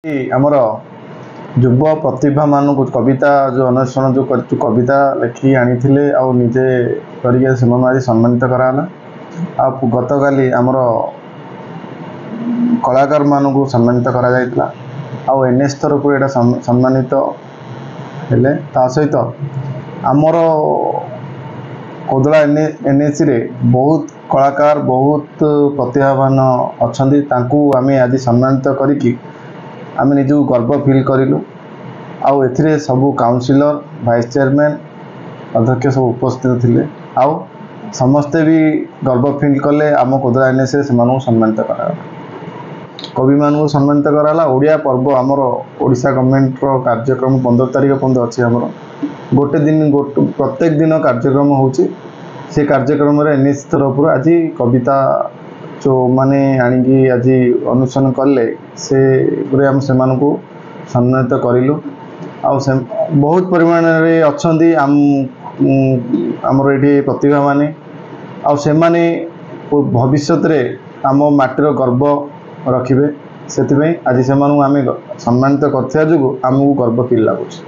ଆମର ଯୁବ ପ୍ରତିଭାମାନଙ୍କୁ କବିତା ଯେଉଁ ଅନୁଷ୍ଠାନ ଯେଉଁ କବିତା ଲେଖିକି ଆଣିଥିଲେ ଆଉ ନିଜେ କରିକି, ସେମାନଙ୍କୁ ଆଜି ସମ୍ମାନିତ କରାହେଲା। ଆଉ ଗତକାଲି ଆମର କଳାକାରମାନଙ୍କୁ ସମ୍ମାନିତ କରାଯାଇଥିଲା, ଆଉ ଏନ୍ ଏସ୍ ତରଫରୁ ଏଇଟା ସମ୍ମାନିତ ହେଲେ। ତା ସହିତ ଆମର କୋଦଳା ଏନ୍ଏସିରେ ବହୁତ କଳାକାର, ବହୁତ ପ୍ରତିଭାବାନ ଅଛନ୍ତି। ତାଙ୍କୁ ଆମେ ଆଜି ସମ୍ମାନିତ କରିକି ଆମେ ନିଜକୁ ଗର୍ବ ଫିଲ୍ କରିଲୁ। ଆଉ ଏଥିରେ ସବୁ କାଉନସିଲର, ଭାଇସ୍ ଚେୟାରମ୍ୟାନ୍, ଅଧ୍ୟକ୍ଷ ସବୁ ଉପସ୍ଥିତ ଥିଲେ, ଆଉ ସମସ୍ତେ ବି ଗର୍ବ ଫିଲ୍ କଲେ। ଆମ କୋଦଳା ଏନ୍ଏସିରେ ସେମାନଙ୍କୁ ସମ୍ମାନିତ କରାଗଲା, କବିମାନଙ୍କୁ ସମ୍ମାନିତ କରାଗଲା। ଓଡ଼ିଆ ପର୍ବ ଆମର ଓଡ଼ିଶା ଗଭର୍ଣ୍ଣମେଣ୍ଟର କାର୍ଯ୍ୟକ୍ରମ 15 ତାରିଖ ପର୍ଯ୍ୟନ୍ତ ଅଛି। ଆମର ଗୋଟେ ଦିନ ପ୍ରତ୍ୟେକ ଦିନ କାର୍ଯ୍ୟକ୍ରମ ହେଉଛି। ସେ କାର୍ଯ୍ୟକ୍ରମରେ ଏନ୍ଏସି ତରଫରୁ ଆଜି କବିତା ଯେଉଁମାନେ ଆଣିକି ଆଜି ଅନୁଷ୍ଠାନ କଲେ, ସେ ଆମେ ସେମାନଙ୍କୁ ସମ୍ମାନିତ କରିଲୁ। ଆଉ ସେ ବହୁତ ପରିମାଣରେ ଅଛନ୍ତି ଆମର ଏଠି ପ୍ରତିଭାମାନେ, ଆଉ ସେମାନେ ଭବିଷ୍ୟତରେ ଆମ ମାଟିର ଗର୍ବ ରଖିବେ। ସେଥିପାଇଁ ଆଜି ସେମାନଙ୍କୁ ଆମେ ସମ୍ମାନିତ କରିଥିବା ଯୋଗୁଁ ଆମକୁ ଗର୍ବ ଫିଲ୍ ଲାଗୁଛି।